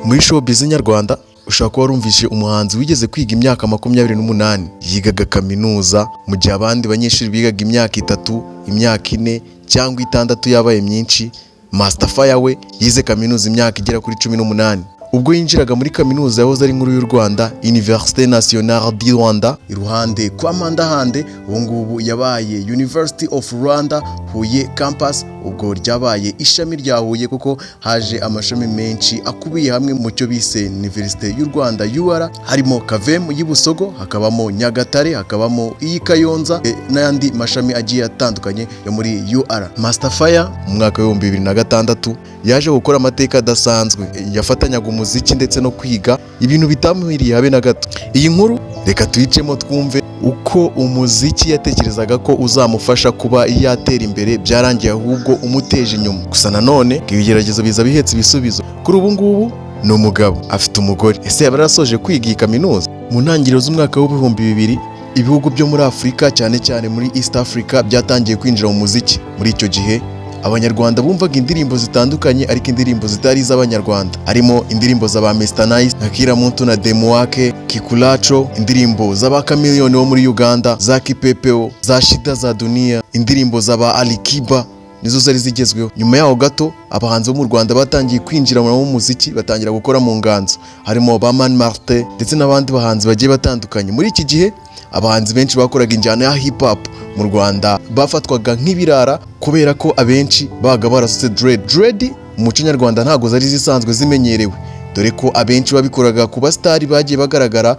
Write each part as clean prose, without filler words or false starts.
Muri showbiz nyarwanda ushobora kuba warumvise umuhanzi wigeze kwiga imyaka 28. Yigaga kaminuza mu gihe abandi banyeshuri bigaga imyaka 3, imyaka 4 cyangwa 6 yabaye myinshi. Master Fire we yize kaminuza imyaka igera kuri 18. Ubwo yinjiraga muri kaminuza yahoze ari nkuru y'u Rwanda, Université Nationale du Rwanda, iruhande kwa Mpandahande, ubu ngubu yabaye University of Rwanda Huye Campus. Ubwo ryabaye ishami rya Huye kuko haje amashami menshi akubiye hamwe mu cyo bise Université y'u Rwanda, UR. Harimo CAVM y'i Busogo, hakabamo Nyagatare, hakabamo iy'i Kayonza n'ayandi mashami agiye atandukanye yo muri UR. Master Fire mu mwaka wa 2006 yaje gukora amateka adasanzwe. Yafatanyaga umuziki ndetse no kwiga, ibintu bitamuhiriye habe na gato. Iyi nkuru reka tuyicemo twumve uko umuziki yatekerezaga ko uzamufasha kuba yatera imbere byarangiye ahubwo umuteje inyuma. Gusa nanone ibigeragezo biza bihetse ibisubizo. Kuri ubu ngubu ni umugabo, afite umugore. Ese yaba yarasoje kwiga iyi kaminuza? Mu ntangiriro z'umwaka wa 2000, ibihugu byo muri Afurika, cyane cyane muri East Africa, byatangiye kwinjira mu muziki. Muri icyo gihe Abanyarwanda bumvaga indirimbo zitandukanye, ariko indirimbo zitari iz'Abanyarwanda, harimo indirimbo za ba Mr Nice nka Kila Muntu na Demu Wake, Kikulacho, indirimbo z'aba Chameleone wo muri Uganda, za Kipepeo, za Shida za Dunia, indirimbo za ba Ali Kiba nizo zari zigezweho. Nyuma yaho gato abahanzi bo mu Rwanda batangiye kwinjira mu muziki, batangira gukora mu nganzo, harimo ba Mani Martin ndetse n'abandi bahanzi bagiye batandukanye. Muri iki gihe abahanzi benshi bakoraga injyana ya hip hop mu Rwanda bafatwaga nk'ibirara kubera ko abenshi babaga barasutse dread. Dread mu muco nyarwanda ntabwo zari zisanzwe zimenyerewe, dore ko abenshi babikoraga ku basitari bagiye bagaragara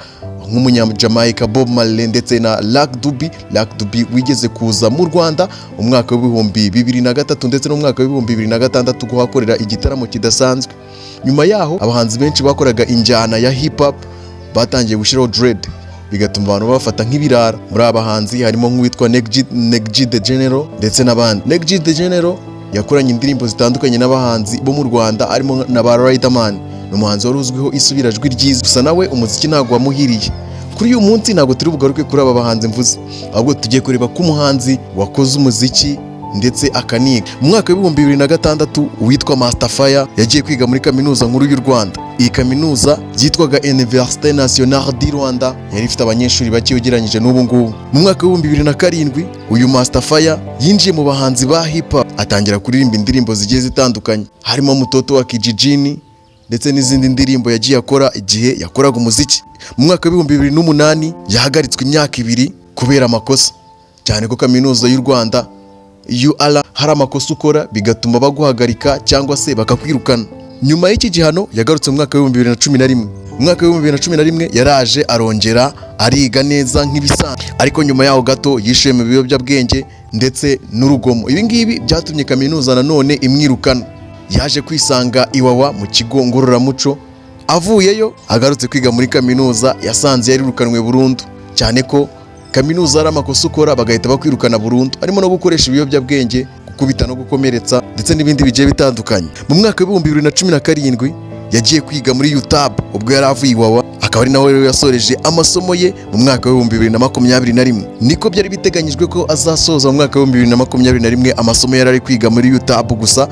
nk'Umunyajamaica Bob Marley ndetse na Lucky Dube. Lucky Dube wigeze kuza mu Rwanda mu mwaka wa 2003 ndetse no mu mwaka wa 2006 kuhakorera igitaramo kidasanzwe. Nyuma yaho abahanzi benshi bakoraga injyana ya hip hop batangiye gushyiraho dread, bigatuma abantu babafata nk'ibirara. Muri aba bahanzi harimo nk'uwitwa Neg G The General ndetse n'abandi. Neg G The General yakoranye indirimbo zitandukanye n'abahanzi bo mu Rwanda, harimo na ba Riderman. Ni umuhanzi wari uzwiho isubirajwi ryiza, gusa nawe umuziki ntabwo wamuhiriye. Kuri uyu munsi ntabwo turi bugaruke kuri aba bahanzi mvuze, ahubwo tugiye kureba ko umuhanzi wakoze umuziki ndetse akaniga. Mu mwaka wa 2006 uwitwa Master Fire yagiye kwiga muri Kaminuza Nkuru y'u Rwanda. Iyi kaminuza yitwaga Université Nationale du Rwanda yari ifite abanyeshuri bake ugereranyije n'ubu ngubu. Mu mwaka wa 2007 uyu Master Fire yinjiye mu bahanzi ba hip hop, atangira kuririmba indirimbo zigiye zitandukanye, harimo Mutoto wa Kijijini ndetse n'izindi ndirimbo yagiye akora igihe yakoraga umuziki. Mu mwaka wa 2008 yahagaritswe imyaka 2 kubera amakosa, cyane ko Kaminuza y'u Rwanda, UR, hari amakosa ukora bigatuma baguhagarika cyangwa se bakakwirukana. Nyuma y'iki gihano yagarutse mu mwaka wa 2011. Mu mwaka wa 2011 yaraje arongera ariga neza nk'ibisanzwe, ariko nyuma yaho gato yishuye mu biyobyabwenge ndetse n'urugomo. Ibi ngibi byatumye kaminuza nanone imwirukana. Yaje kwisanga Iwawa mu kigo ngororamuco. Avuyeyo agarutse kwiga muri kaminuza yasanze yarirukanwe burundu, cyane ko kaminuza hari amakosa ukora bagahita bakwirukana burundu, harimo no gukoresha ibiyobyabwenge, gukubita no gukomeretsa ndetse n'ibindi bigiye bitandukanye. Mu mwaka wa 2017 yagiye kwiga muri UTAB ubwo yari avuye Iwawa, akaba ari nawe rero yasoreje amasomo ye mu mwaka wa 2021. Niko byari biteganyijwe ko azasoza mu mwaka wa 2021 amasomo yari ari kwiga muri UTAB. Gusa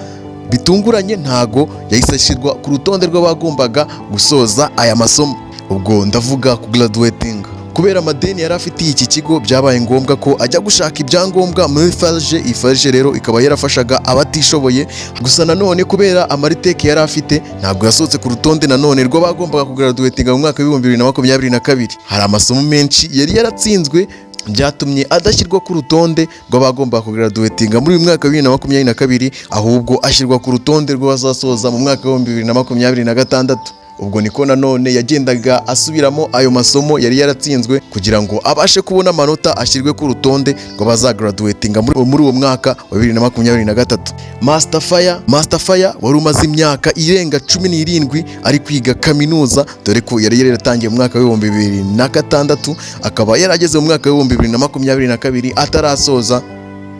bitunguranye ntago yahise ashyirwa ku rutonde rw'abagombaga gusoza aya masomo, ubwo ndavuga ku graduating. Kubera amadeni yari afitiye iki kigo, byabaye ngombwa ko ajya gushaka ibyangombwa muri FARG. Iyi FARG rero ikaba yarafashaga abatishoboye. Gusa nanone kubera amariteke yari afite, ntabwo yasohotse ku rutonde nanone rw'abagombaga kugraduatinga mu mwaka wa 2022. Hari amasomo menshi yari yaratsinzwe, byatumye adashyirwa ku rutonde rw'abagomba kugraduatinga muri uyu mwaka wa 2022, ahubwo ashyirwa ku rutonde rw'abazasoza mu mwaka wa 2026. Ubwo niko nanone yagendaga asubiramo ayo masomo yari yaratsinzwe kugira ngo abashe kubona amanota, ashyirwe ku rutonde rw'abazagraduatinga muri uwo mwaka wa 2023. Master Fire, Master Fire wari umaze imyaka irenga 17 ari kwiga kaminuza, dore ko yari yaratangiye mu mwaka wa 2006, akaba yarageze mu mwaka wa 2022 atarasoza.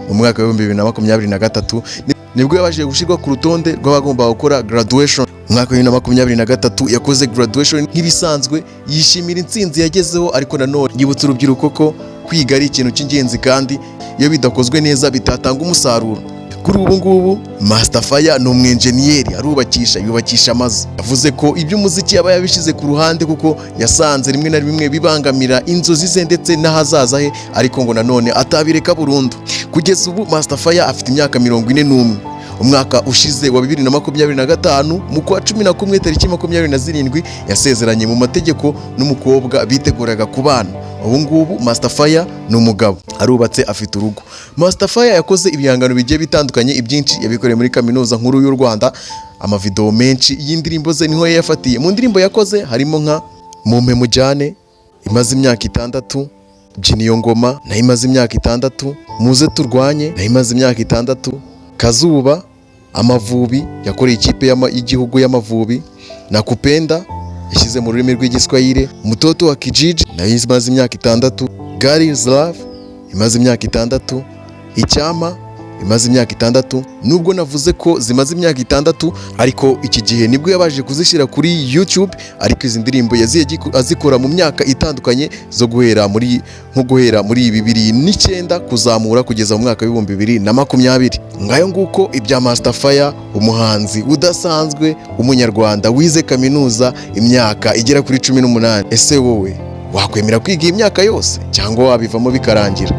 Mu mwaka wa 2023 nibwo yabashije gushyirwa ku rutonde rw'abagomba gukora graduation. Mu mwaka wa 2023 yakoze graduation nk'ibisanzwe, yishimira intsinzi yagezeho, ariko nanone yibutsa urubyiruko ko kwiga ari ikintu cy'ingenzi kandi iyo bidakozwe neza bitatanga umusaruro. Kuri ubu ngubu Master Fire ni umwenjeniyeri, arubakisha, yubakisha amazu. Yavuze ko iby'umuziki yaba yabishyize ku ruhande kuko yasanze rimwe na rimwe bibangamira inzozi ze ndetse n'ahazaza he, ariko ngo nanone atabireka burundu. Kugeza ubu Master Fire afite imyaka 41. Umwaka ushize wa 2025, mu kwa 11, tariki 27, yasezeranye mu mategeko n'umukobwa biteguraga kubana. Ubu ngubu Master Fire ni umugabo, arubatse, afite urugo. Master Fire yakoze ibihangano bigiye bitandukanye, ibyinshi yabikoreye muri Kaminuza Nkuru y'u Rwanda. Amavideo menshi y'indirimbo ze niho yayafatiye. Mu ndirimbo yakoze harimo nka Mumpe Mujyane imaze imyaka 6, Byina Iyo Ngoma nayo imaze imyaka 6, Muze Turwanye nayo imaze imyaka 6, Kazuba, Amavubi yakoreye ikipe y'igihugu y'Amavubi, Nakupenda yashyize mu rurimi rw'Igiswahili, Mutoto wa Kijiji nayo imaze imyaka 6, God is Love imaze imyaka 6, Icyama imaze imyaka 6. Nubwo navuze ko zimaze imyaka 6, ariko iki gihe nibwo yabashije kuzishyira kuri YouTube, ariko izi ndirimbo yaziye azikora mu myaka itandukanye zo guhera muri nko guhera muri 2009 kuzamura kugeza mu mwaka wa 2020. Ngayo nguko ibya Master Fire, umuhanzi udasanzwe w'Umunyarwanda wize kaminuza imyaka igera kuri 18. Ese wowe wakwemera kwiga iyi myaka yose cyangwa wabivamo bikarangira?